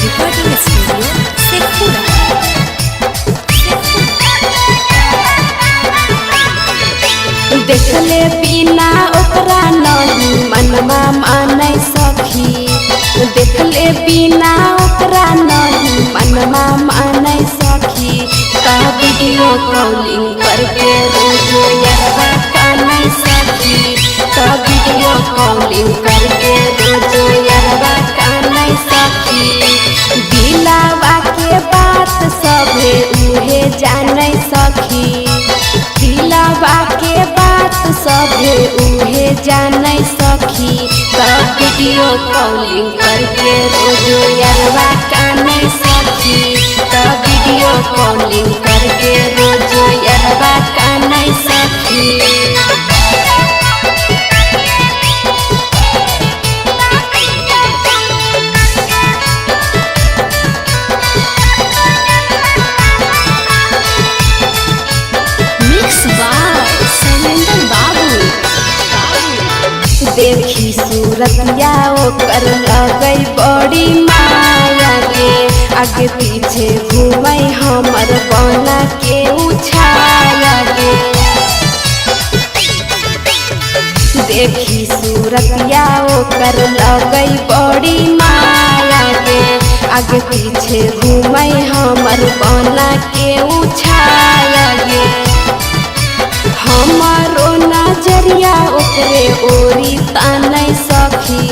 Recording Studio, Sheikhpura. देखले बिना ओकरा नहीं मनमा मानै सखी। देखले बिना ओकरा नहीं मनमा मानै सखी। त वीडियो कॉलिंग करके रोज यारवा कानै सखी। त वीडियो कॉलिंग करके रोज यारवा कानै सखी। दिलावा के बात सभे उहे जानै सखी। दिलावा के बात सभे उहे जानै सखी। त वीडियो कॉलिंग करके रोज यारवा कानै सखी। त वीडियो कॉलिंग करके रोज यारवा कानै सखी। Mix by Shailendra Babu. देखी सूरतिया ओकर लगै बड़ी माया गे। आगे पीछे घूमै हमर बना के उछाया गे। देखी सूरतिया ओकर लगै बड़ी माया गे। आगे पीछे घूमै हमर बना के उछाया गे। हमारो नजरिया ओकरे ओरी तानै सखी।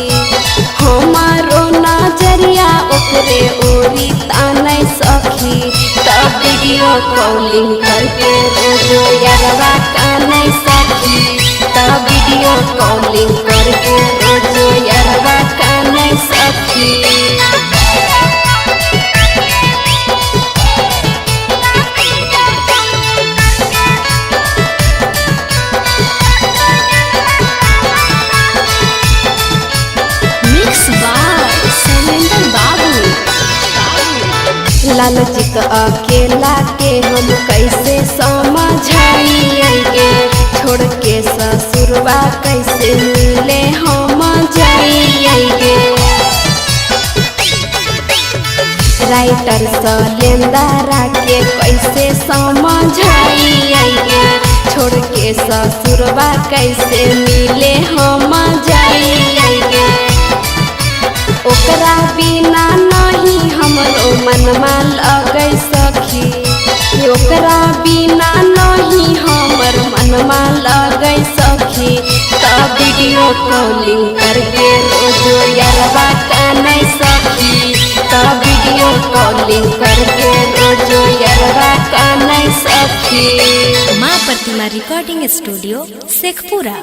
हमारो नजरिया ओकरे ओरी तानै सखी। त वीडियो कॉलिंग करके रोज यारवा कानै सखी। त वीडियो कॉलिंग करके रोज यारवा कानै सखी। Mix by Shailendra Babu. लालचित अकेला के हम कैसे समझाइए। छोड़ के ससुरवा कैसे मिले हम जाइए। राइटर सलेंदारा के कैसे समझाइए। छोड़ के ससुरवा कैसे मिले हम जाइए। ओकरा बिना नहीं हमरो मनमा लगै सखी। ओकरा बिना नहीं हमर मनमा लगै सखी। त वीडियो कॉलिंग करके रोज यारवा कानै सखी। त वीडियो कॉलिंग करके रोज यारवा कानै सखी। माँ प्रतिमा रिकॉर्डिंग स्टूडियो, शेखपुरा।